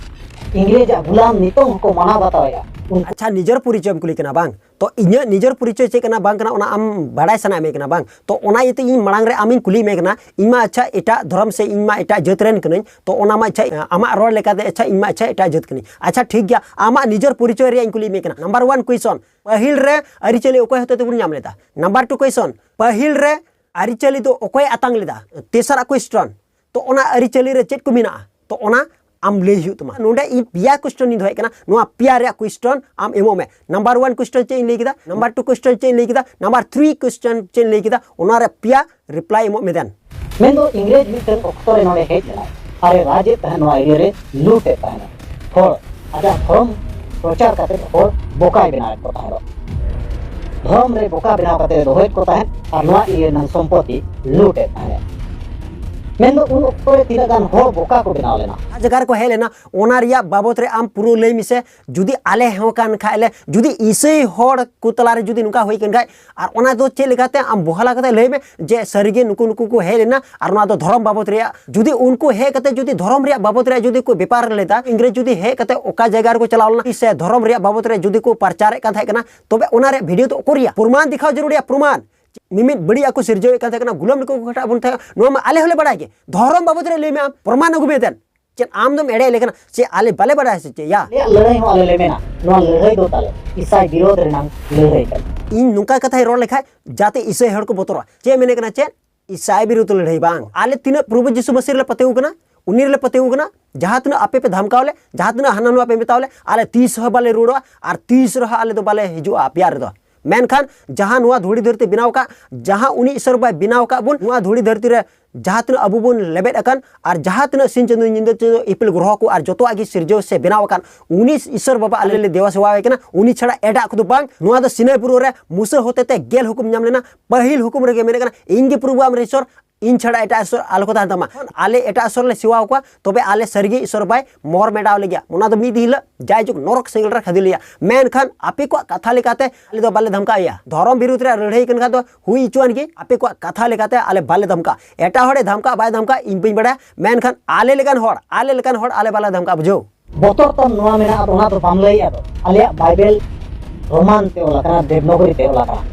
ᱤᱝᱨᱮᱡᱽ ᱟᱜ ᱜᱩᱞᱟᱢ ᱱᱤᱛᱚᱝ ᱦᱚᱸᱠᱚ ᱢᱟᱱᱟᱣ ᱵᱟᱛᱟᱣᱮᱫᱼᱟ, ᱩᱱᱠᱩ ᱟᱪᱪᱷᱟ, ᱱᱤᱡᱮᱨ ᱯᱚᱨᱤᱪᱚᱭ ᱮᱢ ᱠᱩᱞᱤ ᱠᱟᱱᱟ ᱵᱟᱝ? ᱛᱚ ᱤᱧᱟᱹᱜ ᱱᱤᱡᱮᱨ ᱯᱚᱨᱤᱪᱚᱭ ᱪᱮᱫ ᱠᱟᱱᱟ ᱵᱟᱝ ᱠᱟᱱᱟ, ᱚᱱᱟ ᱟᱢ ᱵᱟᱲᱟᱭ ᱥᱟᱱᱟᱭᱮᱫ ᱢᱮ ᱠᱟᱱᱟ ᱵᱟᱝ? ᱛᱚ ᱚᱱᱟ ᱤᱭᱟᱹᱛᱮ ᱤᱧ ᱢᱟᱲᱟᱝ ᱨᱮ ᱟᱢᱤᱧ ᱠᱩᱞᱤᱭᱮᱫ ᱢᱮ ᱠᱟᱱᱟ, ᱤᱧ ᱢᱟ ᱟᱪᱪᱷᱟ ᱮᱴᱟᱜ ᱫᱷᱚᱨᱚᱢ ᱥᱮ ᱤᱧ ᱢᱟ ᱮᱴᱟᱜ ᱡᱟᱹᱛ ᱨᱮᱱ ᱠᱟᱹᱱᱟᱹᱧ, ᱛᱚ ᱚᱱᱟ ᱢᱟ ᱟᱪᱪᱷᱟ ᱟᱢᱟᱜ ᱨᱚᱲ ᱞᱮᱠᱟᱛᱮ ᱟᱪᱪᱷᱟ ᱤᱧ ᱢᱟ ᱟᱪᱪᱷᱟ ᱮᱴᱟᱜ ᱡᱟᱹᱛ ᱠᱟᱹᱱᱟᱹᱧ᱾ ᱟᱪᱪᱷᱟ ᱴᱷᱤᱠ ᱜᱮᱭᱟ, ᱟᱢᱟᱜ ᱱᱤᱡᱮᱨ ᱯᱚᱨᱤᱪᱚᱭ ᱨᱮᱭᱟᱜ ᱤᱧ ᱠᱩᱞᱤᱭᱮᱫ ᱢᱮ ᱠᱟᱱᱟ᱾ ᱱᱟᱢᱵᱟᱨ ᱚᱣᱟᱱ ᱠᱩᱭᱥᱚᱱ, ᱯᱟᱹᱦᱤᱞ ᱨᱮ ᱟᱹᱨᱤᱪᱟᱹᱞᱤ ᱚᱠᱚᱭ ᱦᱚᱛᱮ ᱛᱮᱵᱚᱱ ᱧᱟᱢ ᱞᱮᱫᱟ? ᱱᱟᱢᱵᱟᱨ ᱴᱩ ᱠᱩᱭᱥᱚᱱ, ᱯᱟᱹᱦᱤᱞ ᱨᱮ ᱟᱹᱨᱤᱪᱟᱹᱞᱤ ᱫᱚ ᱚᱠᱚᱭ ᱟᱛᱟᱝ ᱞᱮᱫᱟ? ᱛᱮᱥᱟᱨᱟᱜ ᱠᱩᱭᱥᱚᱱ, ᱛᱚ ᱚᱱᱟ ᱟᱹᱨᱤᱪᱟᱹᱞᱤ ᱨᱮ ᱪᱮᱫ ᱠᱚ ᱢᱮᱱᱟᱜᱼᱟ? ᱛᱚ ᱚᱱᱟ ᱟᱢ ᱞᱟᱹᱭ ᱦᱩᱭᱩᱜ ᱛᱟᱢᱟ᱾ ᱱᱚᱰᱮ ᱤᱧ ᱯᱮᱭᱟ ᱠᱩᱭᱥᱚᱱ ᱤᱧ ᱫᱚᱦᱚᱭᱮᱫ ᱠᱟᱱᱟ, ᱱᱚᱣᱟ ᱯᱮᱭᱟ ᱨᱮᱭᱟᱜ ᱠᱩᱭᱥᱚᱱ ᱟᱢ ᱮᱢᱚᱜ ᱢᱮ᱾ ᱱᱟᱢᱵᱟᱨ ᱚᱣᱟᱱ ᱠᱩᱭᱥᱚᱱ ᱪᱮᱫ ᱤᱧ ᱞᱟᱹᱭ ᱠᱮᱫᱟ, ᱱᱟᱢᱵᱟᱨ ᱴᱩ ᱠᱩᱭᱥᱚᱱ ᱪᱮᱫ ᱤᱧ ᱞᱟᱹᱭ ᱠᱮᱫᱟ, ᱱᱟᱢᱵᱟᱨ ᱛᱷᱨᱤ ᱠᱩᱭᱥᱚᱱ ᱪᱮᱫ ᱤᱧ ᱞᱟᱹᱭ ᱠᱮᱫᱟ, ᱚᱱᱟ ᱨᱮ ᱯᱮᱭᱟ ᱨᱤᱯᱞᱟᱭ ᱮᱢᱚᱜ ᱢᱮ ᱫᱮᱱ᱾ ᱢᱮᱱᱫᱚ ᱤᱝᱨᱮᱡᱽ ᱢᱤᱫᱴᱟᱝ ᱚᱠᱛᱚ ᱨᱮ ᱱᱚᱰᱮ ᱦᱮᱡ ᱞᱮᱱᱟᱭ ᱟᱨ ᱮ ᱨᱟᱡᱽ ᱮᱫ ᱛᱟᱦᱮᱸᱫ, ᱱᱚᱣᱟ ᱮᱨᱤᱭᱟ ᱨᱮ ᱞᱩᱴ ᱮᱫ ᱛᱟᱦᱮᱸᱫ᱾ ᱦᱚᱲ ᱟᱡᱟᱜ ᱫᱷᱚᱨᱚᱢ ᱯᱨᱚᱪᱟᱨ ᱠᱟᱛᱮ ᱦᱚᱲ ᱵᱚᱠᱟᱭ ᱵᱮᱱᱟᱣᱮᱫ ᱠᱚ ᱛᱟᱦᱮᱸᱫ᱾ ᱫᱷᱚᱨᱚᱢ ᱨᱮ ᱵᱚᱠᱟ ᱵᱮᱱᱟᱣ ᱠᱟᱛᱮ ᱫᱚᱦᱚᱭᱮᱫ ᱠᱚ ᱛᱟᱦᱮᱸᱫ ᱟᱨ ᱱᱚᱣᱟ ᱮᱨᱤᱭᱟ ᱨᱮᱱᱟᱜ ᱥᱚᱢᱯᱚᱛᱤ ᱞᱩᱴ ᱮᱫ ᱛᱟᱦᱮᱸᱫ᱾ ᱢᱮᱱᱫᱚ ᱩᱱ ᱚᱠᱛᱚ ᱨᱮ ᱛᱤᱱᱟᱹᱜ ᱜᱟᱱ ᱦᱚᱲ ᱵᱚᱠᱟ ᱠᱚ ᱵᱮᱱᱟᱣ ᱞᱮᱱᱟ᱾ ᱚᱠᱟ ᱡᱟᱭᱜᱟ ᱨᱮᱠᱚ ᱦᱮᱡ ᱞᱮᱱᱟ, ᱚᱱᱟ ᱨᱮᱭᱟᱜ ᱵᱟᱵᱚᱛ ᱨᱮ ᱟᱢ ᱯᱩᱨᱟᱹ ᱞᱟᱹᱭ ᱢᱮᱥᱮ᱾ ᱡᱩᱫᱤ ᱟᱞᱮ ᱦᱚᱸ ᱠᱟᱱ ᱠᱷᱟᱡ ᱞᱮ, ᱡᱩᱫᱤ ᱤᱥᱟᱹᱭ ᱦᱚᱲ ᱠᱚ ᱛᱟᱞᱟᱨᱮ ᱡᱩᱫᱤ ᱱᱚᱝᱠᱟ ᱦᱩᱭ ᱠᱟᱱ ᱠᱷᱟᱡ, ᱟᱨ ᱚᱱᱟ ᱫᱚ ᱪᱮᱫ ᱞᱮᱠᱟᱛᱮ ᱟᱢ ᱵᱚᱦᱟᱞᱟ ᱠᱟᱛᱮ ᱞᱟᱹᱭ ᱢᱮ ᱡᱮ ᱥᱟᱹᱨᱤᱜᱮ ᱱᱩᱠᱩ ᱱᱩᱠᱩ ᱠᱚ ᱦᱮᱡ ᱞᱮᱱᱟ ᱟᱨ ᱱᱚᱣᱟ ᱫᱚ ᱫᱷᱚᱨᱚᱢ ᱵᱟᱵᱚᱛ ᱨᱮᱭᱟᱜ, ᱡᱩᱫᱤ ᱩᱱᱠᱩ ᱦᱮᱡ ᱠᱟᱛᱮ ᱡᱩᱫᱤ ᱫᱷᱚᱨᱚᱢ ᱨᱮᱭᱟᱜ ᱵᱟᱵᱚᱛ ᱨᱮᱭᱟᱜ ᱡᱩᱫᱤ ᱠᱚ ᱵᱮᱯᱟᱨ ᱞᱮᱫᱟ, ᱤᱝᱨᱮᱡᱽ ᱡᱩᱫᱤ ᱦᱮᱡ ᱠᱟᱛᱮ ᱚᱠᱟ ᱡᱟᱭᱜᱟ ᱨᱮᱠᱚ ᱪᱟᱞᱟᱣ ᱞᱮᱱᱟ ᱥᱮ ᱫᱷᱚᱨᱚᱢ ᱨᱮᱭᱟᱜ ᱵᱟᱵᱚᱛ ᱨᱮ ᱡᱩᱫᱤ ᱠᱚ ᱯᱨᱚᱪᱟᱨᱮᱫ ᱠᱟᱱ ᱛᱟᱦᱮᱸ ᱠᱟᱱᱟ, ᱛᱚᱵᱮ ᱚᱱᱟ ᱨᱮᱭᱟᱜ ᱵᱷᱤᱰᱤᱭᱳ ᱫᱚ ᱚᱠᱚᱨ ᱨᱮᱭᱟᱜ ᱯᱨᱚᱢᱟᱱ ᱫᱮᱠᱷᱟᱣ ᱡᱟᱹᱨᱩᱲ ᱨᱮᱭᱟᱜ ᱯᱨᱚᱢᱟᱱ᱾ ᱢᱤᱢᱤᱫ ᱵᱟᱹᱲᱤᱡ ᱟᱜ ᱠᱚ ᱥᱤᱨᱡᱟᱹᱣᱮᱫ ᱠᱟᱱ ᱛᱟᱦᱮᱸ ᱠᱟᱱᱟ, ᱜᱩᱞᱟᱢ ᱞᱮᱠᱟ ᱠᱚ ᱠᱷᱟᱴᱟᱜ ᱵᱚᱱ ᱛᱟᱦᱮᱸ ᱠᱟᱱᱟ, ᱱᱚᱣᱟ ᱢᱟ ᱟᱞᱮ ᱦᱚᱸᱞᱮ ᱵᱟᱲᱟᱭ ᱜᱮ᱾ ᱫᱷᱚᱨᱚᱢ ᱵᱟᱵᱚᱛ ᱨᱮ ᱞᱟᱹᱭ ᱢᱮ ᱟᱢ, ᱯᱨᱚᱢᱟᱱ ᱟᱹᱜᱩ ᱢᱮ ᱫᱮᱱ᱾ ᱪᱮᱫ ᱟᱢ ᱫᱚᱢ ᱮᱲᱮ ᱞᱮ ᱠᱟᱱᱟ? ᱪᱮᱫ ᱟᱞᱮ ᱵᱟᱞᱮ ᱵᱟᱰᱟᱭᱟ ᱥᱮ ᱪᱮᱫ ᱭᱟ? ᱟᱞᱮᱭᱟᱜ ᱞᱟᱹᱲᱦᱟᱹᱭ ᱦᱚᱸ ᱟᱞᱮ ᱞᱮ ᱢᱮᱱᱟ, ᱱᱚᱣᱟ ᱞᱟᱹᱲᱦᱟᱹᱭ ᱫᱚ ᱛᱟᱞᱮ ᱤᱥᱟᱭ ᱵᱤᱨᱳᱫᱷ ᱨᱮᱱᱟᱝ ᱞᱟᱹᱲᱦᱟᱹᱭ ᱠᱟᱱᱟ᱾ ᱤᱧ ᱱᱚᱝᱠᱟ ᱠᱟᱛᱷᱟᱧ ᱨᱚᱲ ᱞᱮᱠᱷᱟᱡ ᱡᱟᱛᱮ ᱤᱥᱟᱹᱭ ᱦᱚᱲ ᱠᱚ ᱵᱚᱛᱚᱨᱚᱜᱼᱟ᱾ ᱪᱮᱫ ᱢᱮᱱᱮᱫ ᱠᱟᱱᱟ? ᱪᱮᱫ ᱤᱥᱟᱭ ᱵᱤᱨᱩᱫᱷ ᱞᱟᱹᱲᱦᱟᱹᱭ ᱵᱟᱝ? ᱟᱞᱮ ᱛᱤᱱᱟᱹᱜ ᱯᱨᱚᱵᱷᱩ ᱡᱤᱥᱩ ᱢᱟᱹᱥᱤ ᱨᱮᱞᱮ ᱯᱟᱹᱛᱭᱟᱹᱣ ᱠᱟᱱᱟ, ᱩᱱᱤ ᱨᱮᱞᱮ ᱯᱟᱹᱛᱭᱟᱹᱣ ᱠᱟᱱᱟ᱾ ᱡᱟᱦᱟᱸ ᱛᱤᱱᱟᱹᱜ ᱟᱯᱮ ᱯᱮ ᱫᱷᱟᱢᱠᱟᱣ ᱞᱮ, ᱡᱟᱦᱟᱸ ᱛᱤᱱᱟᱹᱜ ᱦᱟᱱᱟ ᱱᱚᱣᱟ ᱯᱮ ᱢᱮᱛᱟᱣ ᱞᱮ, ᱟᱞᱮ ᱛᱤᱥ ᱦᱚᱸ ᱵᱟᱞᱮ ᱨᱩᱣᱟᱹᱲᱚᱜᱼᱟ᱾ ᱟᱨ ᱛᱤᱥ ᱨᱮᱦᱚᱸ ᱟᱞᱮ ᱫᱚ ᱵᱟᱞᱮ ᱦᱤᱡᱩᱜᱼᱟ ᱟᱯᱮᱭᱟᱜ ᱨᱮᱫᱚ᱾ ᱢᱮᱱᱠᱷᱟᱱ ᱡᱟᱦᱟᱸ ᱱᱚᱣᱟ ᱫᱷᱩᱲᱤ ᱫᱷᱟᱹᱨᱛᱤ ᱵᱮᱱᱟᱣ ᱟᱠᱟᱫ, ᱡᱟᱦᱟᱸ ᱩᱱᱤ ᱤᱥᱚᱨ ᱵᱟᱭ ᱵᱮᱱᱟᱣ ᱟᱠᱟᱫ ᱵᱚᱱ, ᱱᱚᱣᱟ ᱫᱷᱩᱲᱤ ᱫᱷᱟᱹᱨᱛᱤ ᱨᱮ ᱡᱟᱦᱟᱸ ᱛᱤᱱᱟᱹᱜ ᱟᱵᱚ ᱵᱚᱱ ᱞᱮᱵᱮᱫ ᱟᱠᱟᱱ, ᱟᱨ ᱡᱟᱦᱟᱸ ᱛᱤᱱᱟᱹᱜ ᱥᱤᱧ ᱪᱟᱸᱫᱳ ᱧᱤᱫᱟᱹ ᱪᱟᱸᱫᱳ ᱤᱯᱤᱞ ᱜᱨᱚᱦᱚ ᱠᱚ ᱟᱨ ᱡᱚᱛᱚᱣᱟᱜ ᱜᱮ ᱥᱤᱨᱡᱟᱹᱣ ᱥᱮ ᱵᱮᱱᱟᱣ ᱟᱠᱟᱱ, ᱩᱱᱤ ᱤᱥᱚᱨ ᱵᱟᱵᱟ ᱟᱞᱮ ᱞᱮ ᱫᱮᱣᱟ ᱥᱮᱣᱟᱭ ᱠᱟᱱᱟ᱾ ᱩᱱᱤ ᱪᱷᱟᱲᱟ ᱮᱴᱟᱜ ᱠᱚᱫᱚ ᱵᱟᱝ᱾ ᱱᱚᱣᱟ ᱫᱚ ᱥᱤᱱᱟᱭ ᱵᱩᱨᱩ ᱨᱮ ᱢᱩᱥᱟᱹ ᱦᱚᱛᱮᱛᱮ ᱜᱮᱞ ᱦᱩᱠᱩᱢ ᱧᱟᱢ ᱞᱮᱱᱟ᱾ ᱯᱟᱹᱦᱤᱞ ᱦᱩᱠᱩᱢ ᱨᱮᱜᱮ ᱢᱮᱱᱮᱫ ᱠᱟᱱᱟ, ᱤᱧ ᱜᱮ ᱯᱨᱚᱵᱷᱩ ᱟᱢᱨᱮᱱ ᱤᱥᱚᱨ, ᱤᱧ ᱪᱷᱟᱲᱟ ᱮᱴᱟᱜ ᱤᱥᱚᱨ ᱟᱞᱚ ᱠᱚ ᱛᱟᱦᱮᱱ ᱛᱟᱢᱟ᱾ ᱟᱞᱮ ᱮᱴᱟᱜ ᱤᱥᱚᱨ ᱞᱮ ᱥᱮᱣᱟ ᱠᱚᱣᱟ, ᱛᱚᱵᱮ ᱟᱞᱮ ᱥᱟᱹᱨᱤᱜᱮ ᱤᱥᱚᱨ ᱵᱟᱭ ᱢᱚᱨ ᱢᱮᱰᱟᱣ ᱞᱮᱜᱮᱭᱟ᱾ ᱚᱱᱟ ᱫᱚ ᱢᱤᱫ ᱫᱤᱱ ᱦᱤᱞᱳᱜ ᱡᱟᱭᱡᱩᱜᱽ ᱱᱚᱨᱚᱠ ᱥᱮᱸᱜᱮᱞ ᱨᱮ ᱠᱷᱟᱹᱫᱤ ᱞᱮᱭᱟ᱾ ᱢᱮᱱᱠᱷᱟᱱ ᱟᱯᱮ ᱠᱚᱣᱟᱜ ᱠᱟᱛᱷᱟ ᱞᱮᱠᱟᱛᱮ ᱟᱞᱮ ᱫᱚ ᱵᱟᱞᱮ ᱫᱷᱟᱢᱠᱟᱣ ᱮᱭᱟ᱾ ᱫᱷᱚᱨᱚᱢ ᱵᱤᱨᱩᱫᱷ ᱨᱮ ᱞᱟᱹᱲᱦᱟᱹᱭ ᱠᱟᱱ ᱠᱷᱟᱱ ᱫᱚ ᱦᱩᱭ ᱦᱚᱪᱚᱣᱟᱱ ᱜᱮ, ᱟᱯᱮ ᱠᱚᱣᱟᱜ ᱠᱟᱛᱷᱟ ᱞᱮᱠᱟᱛᱮ ᱟᱞᱮ ᱵᱟᱞᱮ ᱫᱷᱟᱢᱠᱟᱜᱼᱟ᱾ ᱮᱴᱟᱜ ᱦᱚᱲᱮ ᱫᱷᱟᱢᱠᱟᱜ ᱵᱟᱭ ᱫᱷᱟᱢᱠᱟᱜ ᱤᱧ ᱵᱟᱹᱧ ᱵᱟᱲᱟᱭᱟ, ᱢᱮᱱᱠᱷᱟᱱ ᱟᱞᱮ ᱞᱮᱠᱟᱱ ᱦᱚᱲ, ᱟᱞᱮ ᱞᱮᱠᱟᱱ ᱦᱚᱲ ᱟᱞᱮ ᱵᱟᱞᱮ ᱫᱷᱟᱢᱠᱟᱜᱼᱟ, ᱵᱩᱡᱷᱟᱹᱣ? ᱵᱚᱛᱚᱨ ᱛᱟᱢ ᱱᱚᱣᱟ ᱢᱮᱱᱟᱜᱼᱟ, ᱟᱫᱚ ᱚᱱᱟ ᱫᱚ ᱵᱟᱢ ᱞᱟᱹᱭᱮᱫᱼᱟ᱾ ᱫᱚ ᱟᱞᱮᱭᱟᱜ ᱵᱟᱭᱵᱮᱞ ᱨᱳᱢᱟᱱ ᱛᱮ ᱚᱞ ᱟᱠᱟᱱᱟ, ᱫᱮᱵᱽᱱᱚᱜᱚᱨᱤ ᱛᱮ ᱚᱞ ᱟᱠᱟᱱᱟ᱾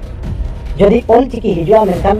ᱡᱩᱫᱤ ᱚᱞ ᱪᱤᱠᱤ ᱦᱤᱡᱩᱜᱼᱟ, ᱢᱮᱱᱠᱷᱟᱱ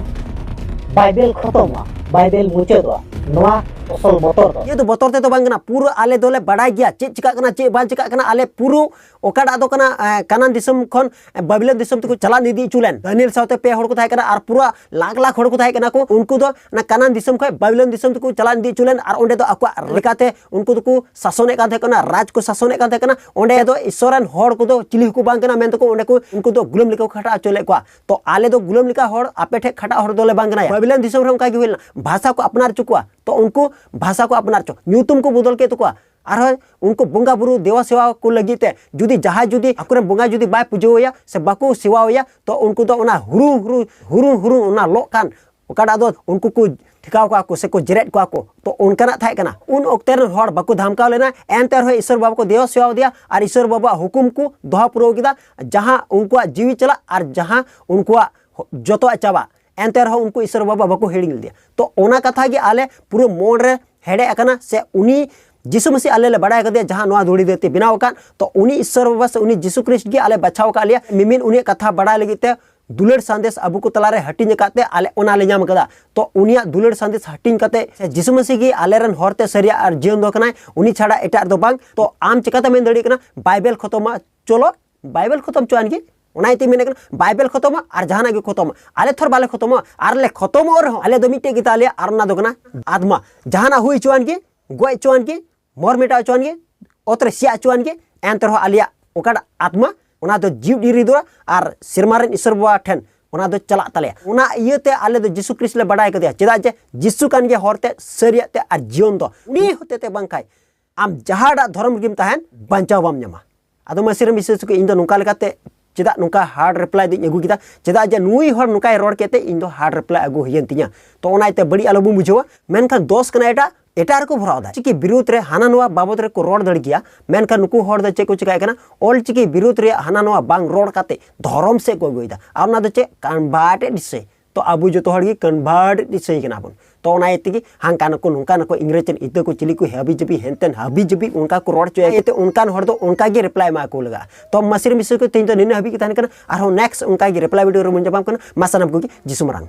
ᱵᱟᱭᱵᱮᱞ ᱠᱷᱚᱛᱚᱢᱚᱜᱼᱟ, ᱵᱟᱭᱵᱮᱞ ᱢᱩᱪᱟᱹᱫᱚᱜᱼᱟ᱾ ᱱᱚᱣᱟ ᱟᱥᱚᱞ ᱵᱚᱛᱚᱨ ᱫᱚ᱾ ᱱᱤᱭᱟᱹ ᱫᱚ ᱵᱚᱛᱚᱨ ᱛᱮᱫᱚ ᱵᱟᱝ ᱠᱟᱱᱟ, ᱯᱩᱨᱟᱹ ᱟᱞᱮ ᱫᱚᱞᱮ ᱵᱟᱰᱟᱭ ᱜᱮᱭᱟ ᱪᱮᱫ ᱪᱤᱠᱟᱜ ᱠᱟᱱᱟ, ᱪᱮᱫ ᱵᱟᱝ ᱪᱤᱠᱟᱜ ᱠᱟᱱᱟ᱾ ᱟᱞᱮ ᱯᱩᱨᱟᱹ ᱚᱠᱟᱴᱟᱜ ᱫᱚ ᱠᱟᱱᱟ, ᱮ, ᱠᱟᱱᱟᱱ ᱫᱤᱥᱚᱢ ᱠᱷᱚᱱ, ᱮ, ᱵᱟᱵᱤᱞᱚᱱ ᱫᱤᱥᱚᱢ ᱛᱮᱠᱚ ᱪᱟᱞᱟᱜ ᱤᱫᱤ ᱦᱚᱪᱚ ᱞᱮᱱ᱾ ᱫᱟᱱᱤᱭᱮᱞ ᱥᱟᱶᱛᱮ ᱯᱮ ᱦᱚᱲ ᱠᱚ ᱛᱟᱦᱮᱸ ᱠᱟᱱᱟ ᱟᱨ ᱯᱩᱨᱟᱹ ᱞᱟᱠᱷ ᱞᱟᱠᱷ ᱦᱚᱲ ᱠᱚ ᱛᱟᱦᱮᱸ ᱠᱟᱱᱟ ᱠᱚ᱾ ᱩᱱᱠᱩ ᱫᱚ ᱚᱱᱟ ᱠᱟᱱᱟᱱ ᱫᱤᱥᱚᱢ ᱠᱷᱚᱱ ᱵᱟᱵᱤᱞᱚᱱ ᱫᱤᱥᱚᱢ ᱛᱮᱠᱚ ᱪᱟᱞᱟᱜ ᱤᱫᱤ ᱦᱚᱪᱚ ᱞᱮᱱ ᱟᱨ ᱚᱸᱰᱮ ᱫᱚ ᱟᱠᱚᱣᱟᱜ ᱞᱮᱠᱟᱛᱮ ᱩᱱᱠᱩ ᱫᱚᱠᱚ ᱥᱟᱥᱚᱱᱮᱫ ᱠᱟᱱ ᱛᱟᱦᱮᱸ ᱠᱟᱱᱟ, ᱨᱟᱡᱽ ᱠᱚ ᱥᱟᱥᱚᱱᱮᱫ ᱠᱟᱱ ᱛᱟᱦᱮᱸ ᱠᱟᱱᱟ᱾ ᱚᱸᱰᱮ ᱫᱚ ᱤᱥᱚᱨ ᱨᱮᱱ ᱦᱚᱲ ᱠᱚᱫᱚ ᱪᱤᱞᱤ ᱦᱚᱸᱠᱚ ᱵᱟᱝ ᱠᱟᱱᱟ ᱢᱮᱱᱛᱮᱠᱚ ᱚᱸᱰᱮ ᱠᱚ, ᱩᱱᱠᱩ ᱫᱚ ᱜᱩᱞᱟᱹᱢ ᱞᱮᱠᱟ ᱠᱚ ᱠᱷᱟᱴᱟᱣ ᱦᱚᱪᱚ ᱞᱮᱫ ᱠᱚᱣᱟ᱾ ᱛᱚ ᱟᱞᱮ ᱫᱚ ᱜᱩᱞᱟᱹᱢ ᱞᱮᱠᱟ ᱦᱚᱲ ᱟᱯᱮ ᱴᱷᱮᱱ ᱠᱷᱟᱴᱟᱜ ᱦᱚᱲ ᱫᱚᱞᱮ ᱵᱟᱝ ᱠᱟᱱᱟ᱾ ᱵᱟᱵᱤᱞᱚᱱ ᱫᱤᱥᱚᱢ ᱨᱮ ᱚᱱᱠᱟ ᱜᱮ ᱦᱩᱭ ᱞᱮᱱᱟ, ᱵᱷᱟᱥᱟ ᱠᱚ ᱟᱯᱱᱟᱨ ᱦᱚᱪᱚ ᱠᱚᱣᱟ᱾ ᱛᱚ ᱩᱱᱠᱩ ᱵᱷᱟᱥᱟ ᱠᱚ ᱟᱯᱱᱟᱨ ᱦᱚᱪᱚ, ᱧᱩᱛᱩᱢ ᱠᱚ ᱵᱚᱫᱚᱞ ᱠᱮᱫ ᱛᱟᱠᱚᱣᱟ᱾ ᱟᱨᱦᱚᱸ ᱩᱱᱠᱩ ᱵᱚᱸᱜᱟ ᱵᱩᱨᱩ ᱫᱮᱣᱟ ᱥᱮᱣᱟ ᱠᱚ ᱞᱟᱹᱜᱤᱫ ᱛᱮ ᱡᱩᱫᱤ ᱡᱟᱦᱟᱸᱭ ᱡᱩᱫᱤ ᱟᱠᱚᱨᱮᱱ ᱵᱚᱸᱜᱟ ᱡᱩᱫᱤ ᱵᱟᱭ ᱯᱩᱡᱟᱹᱣ ᱟᱭᱟ ᱥᱮ ᱵᱟᱠᱚ ᱥᱮᱣᱟᱣ ᱟᱭᱟ, ᱛᱚ ᱩᱱᱠᱩ ᱫᱚ ᱚᱱᱟ ᱦᱩᱨᱩ ᱦᱩᱨᱩ ᱦᱩᱨᱩ ᱦᱩᱨᱩ ᱚᱱᱟ ᱞᱚᱜ ᱠᱟᱱ ᱚᱠᱟᱴᱟᱜ ᱫᱚ ᱩᱱᱠᱩ ᱠᱚ ᱴᱷᱮᱠᱟᱣ ᱠᱚᱣᱟ ᱠᱚ ᱥᱮ ᱠᱚ ᱡᱮᱨᱮᱫ ᱠᱚᱣᱟ ᱠᱚ᱾ ᱛᱚ ᱚᱱᱠᱟᱱᱟᱜ ᱛᱟᱦᱮᱸ ᱠᱟᱱᱟ᱾ ᱩᱱ ᱚᱠᱛᱮ ᱨᱮᱱ ᱦᱚᱲ ᱵᱟᱠᱚ ᱫᱷᱟᱢᱠᱟᱣ ᱞᱮᱱᱟ, ᱮᱱᱛᱮ ᱨᱮᱦᱚᱸ ᱤᱥᱚᱨ ᱵᱟᱵᱟ ᱠᱚ ᱫᱮᱣᱟ ᱥᱮᱣᱟ ᱟᱫᱮᱭᱟ ᱟᱨ ᱤᱥᱚᱨ ᱵᱟᱵᱟᱣᱟᱜ ᱦᱩᱠᱩᱢ ᱠᱚ ᱫᱚᱦᱚ ᱯᱩᱨᱟᱹᱣ ᱠᱮᱫᱟ᱾ ᱡᱟᱦᱟᱸ ᱩᱱᱠᱩᱣᱟᱜ ᱡᱤᱣᱤ ᱪᱟᱞᱟᱜ ᱟᱨ ᱡᱟᱦᱟᱸ ᱩᱱᱠᱩᱣᱟᱜ ᱡᱚᱛᱚᱣᱟᱜ ᱪᱟᱵᱟᱜ, ᱮᱱᱛᱮ ᱨᱮᱦᱚᱸ ᱩᱱᱠᱩ ᱤᱥᱚᱨ ᱵᱟᱵᱟ ᱵᱟᱠᱚ ᱦᱤᱲᱤᱧ ᱞᱮᱫᱮᱭᱟ᱾ ᱛᱚ ᱚᱱᱟ ᱠᱟᱛᱷᱟ ᱜᱮ ᱟᱞᱮ ᱯᱩᱨᱟᱹ ᱢᱚᱱ ᱨᱮ ᱦᱮᱰᱮᱡ ᱟᱠᱟᱱᱟ, ᱥᱮ ᱩᱱᱤ ᱡᱤᱥᱩ ᱢᱟᱹᱥᱤ ᱟᱞᱮ ᱞᱮ ᱵᱟᱰᱟᱭ ᱠᱟᱫᱮᱭᱟ ᱡᱟᱦᱟᱸ ᱱᱚᱣᱟ ᱫᱷᱩᱲᱤ ᱫᱷᱟᱹᱨᱛᱤ ᱵᱮᱱᱟᱣ ᱟᱠᱟᱫ᱾ ᱛᱚ ᱩᱱᱤ ᱤᱥᱚᱨ ᱵᱟᱵᱟ ᱥᱮ ᱩᱱᱤ ᱡᱤᱥᱩ ᱠᱨᱤᱥᱴ ᱜᱮ ᱟᱞᱮ ᱵᱟᱪᱷᱟᱣ ᱟᱠᱟᱫ ᱞᱮᱭᱟ᱾ ᱢᱤᱢᱤᱫ ᱩᱱᱤᱭᱟᱜ ᱠᱟᱛᱷᱟ ᱵᱟᱰᱟᱭ ᱞᱟᱹᱜᱤᱫ ᱛᱮ ᱫᱩᱞᱟᱹᱲ ᱥᱟᱸᱫᱮᱥ ᱟᱵᱚ ᱠᱚ ᱛᱟᱞᱟᱨᱮ ᱦᱟᱹᱴᱤᱧ ᱟᱠᱟᱫ ᱛᱮ ᱟᱞᱮ ᱚᱱᱟ ᱞᱮ ᱧᱟᱢ ᱟᱠᱟᱫᱟ᱾ ᱛᱚ ᱩᱱᱤᱭᱟᱜ ᱫᱩᱞᱟᱹᱲ ᱥᱟᱸᱫᱮᱥ ᱦᱟᱹᱴᱤᱧ ᱠᱟᱛᱮ ᱥᱮ ᱡᱤᱥᱩ ᱢᱟᱹᱥᱤ ᱜᱮ ᱟᱞᱮᱨᱮᱱ ᱦᱚᱨ ᱛᱮ ᱥᱟᱹᱨᱤᱭᱟᱜ ᱟᱨ ᱡᱤᱭᱚᱱ ᱫᱚ ᱠᱟᱱᱟᱭ, ᱩᱱᱤ ᱪᱷᱟᱲᱟ ᱮᱴᱟᱜ ᱨᱮᱫᱚ ᱵᱟᱝ᱾ ᱛᱚ ᱟᱢ ᱪᱤᱠᱟᱛᱮ ᱢᱮᱱ ᱫᱟᱲᱮᱭᱟᱜ ᱠᱟᱱᱟ ᱵᱟᱭᱵᱮᱞ ᱠᱷᱚᱛᱚᱢᱟ? ᱪᱚᱞᱚ ᱵᱟᱭᱵᱮᱞ ᱠᱷᱚᱛᱚᱢ ᱪᱚᱣᱟᱱ ᱜᱮ᱾ ᱚᱱᱟ ᱤᱭᱟᱹᱛᱮ ᱢᱮᱱᱮᱫ ᱠᱟᱱᱟ ᱵᱟᱭᱵᱮᱞ ᱠᱷᱚᱛᱚᱢᱟ ᱟᱨ ᱡᱟᱦᱟᱱᱟᱜ ᱜᱮ ᱠᱷᱚᱛᱚᱢᱟ᱾ ᱟᱞᱮ ᱛᱷᱚᱨ ᱵᱟᱞᱮ ᱠᱷᱚᱛᱚᱢᱟ, ᱟᱨ ᱞᱮ ᱠᱷᱚᱛᱚᱢᱚᱜ ᱨᱮᱦᱚᱸ ᱟᱞᱮ ᱫᱚ ᱢᱤᱫᱴᱮᱡ ᱜᱮ ᱛᱟᱞᱮᱭᱟ, ᱟᱨ ᱚᱱᱟ ᱫᱚ ᱠᱟᱱᱟ ᱟᱛᱢᱟ᱾ ᱡᱟᱦᱟᱱᱟᱜ ᱦᱩᱭ ᱦᱚᱪᱚᱣᱟᱱ ᱜᱮ, ᱜᱚᱡ ᱦᱚᱪᱚᱣᱟᱱ ᱜᱮ, ᱢᱚᱨ ᱢᱮᱴᱟᱣ ᱦᱚᱪᱚᱣᱟᱱ ᱜᱮ, ᱚᱛ ᱨᱮ ᱥᱮᱭᱟ ᱦᱚᱪᱚᱣᱟᱱ ᱜᱮ, ᱮᱱᱛᱮ ᱨᱮᱦᱚᱸ ᱟᱞᱮᱭᱟᱜ ᱚᱠᱟᱴᱟᱜ ᱟᱛᱢᱟ, ᱚᱱᱟ ᱫᱚ ᱡᱤᱣᱤ ᱰᱤᱨᱤ ᱫᱚ ᱟᱨ ᱥᱮᱨᱢᱟ ᱨᱮᱱ ᱤᱥᱚᱨ ᱵᱟᱵᱟ ᱴᱷᱮᱱ ᱚᱱᱟ ᱫᱚ ᱪᱟᱞᱟᱜ ᱛᱟᱞᱮᱭᱟ᱾ ᱚᱱᱟ ᱤᱭᱟᱹᱛᱮ ᱟᱞᱮ ᱫᱚ ᱡᱤᱥᱩ ᱠᱨᱤᱥᱴ ᱞᱮ ᱵᱟᱰᱟᱭ ᱠᱟᱫᱮᱭᱟ, ᱪᱮᱫᱟᱜ ᱡᱮ ᱡᱤᱥᱩ ᱠᱟᱱ ᱜᱮᱭᱟ ᱦᱚᱨ ᱛᱮ, ᱥᱟᱹᱨᱤᱭᱟᱜ ᱛᱮ ᱟᱨ ᱡᱤᱭᱚᱱ ᱫᱚ᱾ ᱩᱱᱤ ᱦᱚᱛᱮᱛᱮ ᱵᱟᱝᱠᱷᱟᱡ ᱟᱢ ᱡᱟᱦᱟᱸᱴᱟᱜ ᱫᱷᱚᱨᱚᱢ ᱨᱮᱜᱮᱢ ᱛᱟᱦᱮᱱ, ᱵᱟᱧᱪᱟᱣ ᱵᱟᱢ ᱧᱟᱢᱟ᱾ ᱟᱫᱚ ᱢᱟᱹᱥᱤᱨ ᱢᱤᱥᱤᱨ ᱥᱩᱠᱩ ᱤᱧ ᱫᱚ ᱱᱚᱝᱠᱟ ᱞᱮᱠᱟᱛᱮ ᱪᱮᱫᱟᱜ ᱱᱚᱝᱠᱟ ᱦᱟᱨᱰ ᱨᱤᱯᱞᱟᱭ ᱫᱚᱧ ᱟᱹᱜᱩ ᱠᱮᱫᱟ? ᱪᱮᱫᱟᱜ ᱡᱮ ᱱᱩᱭ ᱦᱚᱲ ᱱᱚᱝᱠᱟᱭ ᱨᱚᱲ ᱠᱮᱫ ᱛᱮ ᱤᱧ ᱫᱚ ᱦᱟᱨᱰ ᱨᱤᱯᱞᱟᱭ ᱟᱹᱜᱩ ᱦᱩᱭᱮᱱ ᱛᱤᱧᱟ᱾ ᱛᱚ ᱚᱱᱟ ᱤᱭᱟᱹᱛᱮ ᱵᱟᱹᱲᱤᱡ ᱟᱞᱚᱵᱚᱱ ᱵᱩᱡᱷᱟᱹᱣᱟ, ᱢᱮᱱᱠᱷᱟᱱ ᱫᱚᱥ ᱠᱟᱱᱟ ᱮᱴᱟᱜ, ᱮᱴᱟᱜ ᱨᱮᱠᱚ ᱵᱷᱚᱨᱟᱣ ᱫᱟ᱾ ᱪᱤᱠᱤ ᱵᱤᱨᱩᱫᱷ ᱨᱮ ᱦᱟᱱᱟ ᱱᱚᱣᱟ ᱵᱟᱵᱚᱫ ᱨᱮᱠᱚ ᱨᱚᱲ ᱫᱟᱲᱮ ᱠᱮᱭᱟ, ᱢᱮᱱᱠᱷᱟᱱ ᱱᱩᱠᱩ ᱦᱚᱲ ᱫᱚ ᱪᱮᱫ ᱠᱚ ᱪᱤᱠᱟᱭ ᱠᱟᱱᱟ? ᱚᱞ ᱪᱤᱠᱤ ᱵᱤᱨᱩᱫᱷ ᱨᱮᱭᱟᱜ ᱦᱟᱱᱟ ᱱᱚᱣᱟ ᱵᱟᱝ ᱨᱚᱲ ᱠᱟᱛᱮ ᱫᱷᱚᱨᱚᱢ ᱥᱮᱫ ᱠᱚ ᱟᱹᱜᱩᱭᱮᱫᱟ, ᱟᱨ ᱚᱱᱟ ᱫᱚ ᱪᱮᱫ? ᱠᱚᱱᱵᱷᱟᱨᱴᱮᱰ ᱤᱥᱟᱹᱭ᱾ ᱛᱚ ᱟᱵᱚ ᱡᱚᱛᱚ ᱦᱚᱲ ᱜᱮ ᱠᱚᱱᱵᱷᱟᱨᱴ ᱤᱥᱟᱹᱭ ᱠᱟᱱᱟ ᱵᱚᱱ᱾ ᱛᱚ ᱚᱱᱟ ᱤᱭᱟᱹ ᱛᱮᱜᱮ ᱦᱟᱱᱠᱟ ᱱᱟᱠᱚ ᱱᱚᱝᱠᱟ ᱱᱟᱠᱚ ᱤᱝᱨᱮᱡᱽ ᱨᱮᱱ ᱤᱛᱟᱹ ᱠᱚ ᱪᱤᱞᱤ ᱠᱚ ᱦᱟᱹᱵᱤ ᱡᱟᱹᱵᱤ ᱦᱮᱱᱛᱮᱱ ᱦᱟᱹᱵᱤ ᱡᱟᱹᱵᱤ ᱚᱱᱠᱟ ᱠᱚ ᱨᱚᱲ ᱦᱚᱪᱚᱭᱟ᱾ ᱤᱭᱟᱹᱛᱮ ᱚᱱᱠᱟᱱ ᱦᱚᱲ ᱫᱚ ᱚᱱᱠᱟ ᱜᱮ ᱨᱤᱯᱞᱟᱭ ᱮᱢᱟ ᱠᱚ ᱞᱟᱜᱟᱜᱼᱟ᱾ ᱛᱚ ᱢᱟᱹᱥᱤᱨ ᱢᱤᱥᱤᱨ ᱠᱚ ᱛᱮᱦᱮᱧ ᱫᱚ ᱱᱤᱱᱟᱹᱜ ᱦᱟᱹᱵᱤᱡ ᱜᱮ ᱛᱟᱦᱮᱱ ᱠᱟᱱᱟ᱾ ᱟᱨᱦᱚᱸ ᱱᱮᱠᱥᱴ ᱚᱱᱠᱟ ᱜᱮ ᱨᱤᱯᱞᱟᱭ ᱵᱷᱤᱰᱤᱭᱳ ᱨᱮᱵᱚᱱ ᱧᱟᱯᱟᱢ ᱠᱟᱱᱟ᱾ ᱢᱟ ᱥᱟᱱᱟᱢ ᱠᱚᱜᱮ ᱡᱤᱥᱩ ᱢᱟᱨᱟᱝ᱾